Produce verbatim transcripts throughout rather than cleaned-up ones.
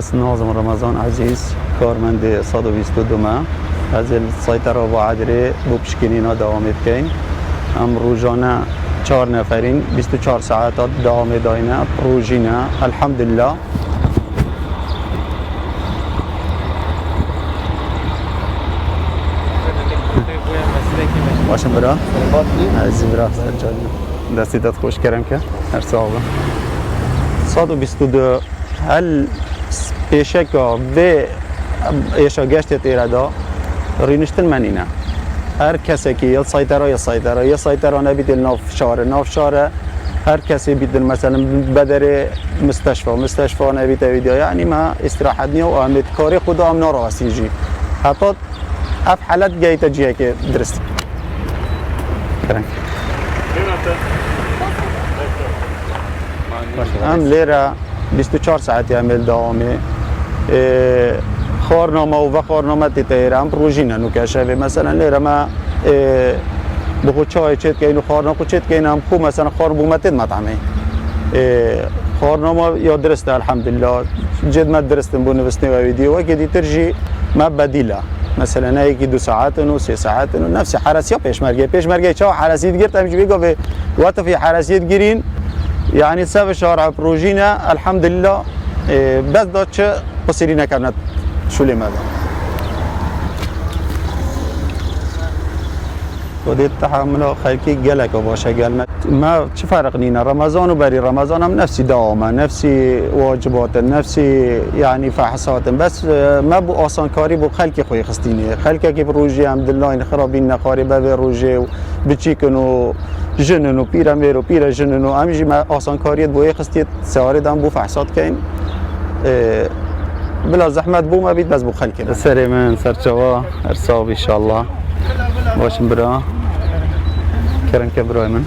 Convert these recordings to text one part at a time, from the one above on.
Ez Nazim Remezan Ezîz, karmendê sed û bîst û du me. Ez ê li Seytera Baedirê bo pişkînîna dewamê dikeyn. Em rojane çar neferîn, bîst û çar saeta dewamê dayne, rojîne. Elhamdulillah. Başim bira. Ez bira ser çavî. Destê te xweş, kerem ke. Her sağ olun. Sed û bîst û du hel pêşeka vê êşa geştê têre da rîniştin me nîne. Her kesekî ya Seytera, ya Seytera, ya Seytera nebît li nav fişar e, nav fişar e. Her kesê bîtin mesela bederê misteşfa, misteşfa nebît evîdiya. Yani me îstirahet niya û em ê karê xwe da em narawesîn jî. Heta ev helet geyte cihekê dirist. Kerem. Em lêre bîst û çar saetî em ê li dewamê. Ê, xwarna me û vexwarna me tê teyêre. Em rojîne nûke şevê. Mesela lêre me, ê, bi xwe çayê çê dikeyn û xwarna xwe çê dikeyn. Em xwe mesela xwar bû me tê di met'emê. Ê, xwarna me ya dirist e, elhamdulillah. Cêd me dirist in bo nivistnê û ewîdiyê. Wekî dîtir jî me bedîl e. Mesela ne yekî du saet in û sê saet in û nefsî heresiya pêşmergeyê. Pêşmergeyê çawa heresî digirt, em jî vê gavê wetifî heresiyê digirîn. Yani sev şar ev rojîne, elhamdulillah, e, bes da çi qusirî nekevne şûlê me de. Xwedê tehamula xelkê geleka baş e gel me. Me çi ferq nîne? Remezan û berî Remezan em nefsî dewam e, nefsî wacibat in, nefsî, yanî, fehsat in. Bes, e, me bû asankarî bû xelkê xwe yê xistînê. Xelkekî bi rojî em dilayîn xirabîn nexwarê be vê rojê û biçîk in û jin in û pîremêr û pîrejin in û em jî me asankariyê bo yê xistiyê. Sewarê de em bû fehsat keyn. Ee, bila zehmet bû me bît, bes bû xelkê me. Serê min, serçava, her sağ ol inşallah. Başım bira. Kerem ke birayê min.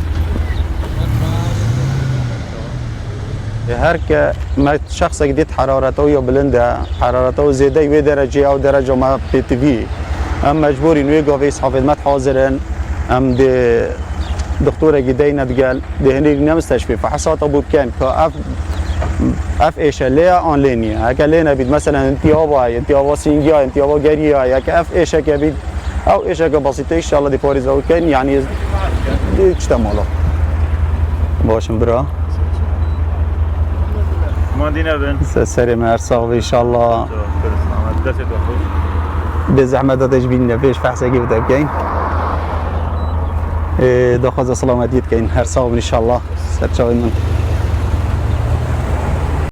Ee, her ke me şexsek dît herareta wî ya bilind e, herareta wî zêde wê derecê, ew dereca me pêtivî. Em mecbûrîn wê gavê îshafê me hazir in. Em dê doktorekî deyne digel. Dê hinî ne misteşfê, fehsata bû bikin ka ev, ev êşe lê ye an lê niye. Heke lê nebît, meselen, intiyaba ye, intiyaba sîngiya ye, intiyaba geriya ye. Heke ev êşeke bît, ew êşeke basîte, inşallah dê parêza bikin, yani dê çite mala. Başım bira. Mandî nebin. Se-, serê me her sağ be inşallah. Çok, çok, Ahmet, dest et bakayım. Bê zehmet de ji bîn ne pêş fehsekî bide bikeyn. Ê, daxwaza selametiyê dikeyn. Her sağ bin inşallah. Serçavên min.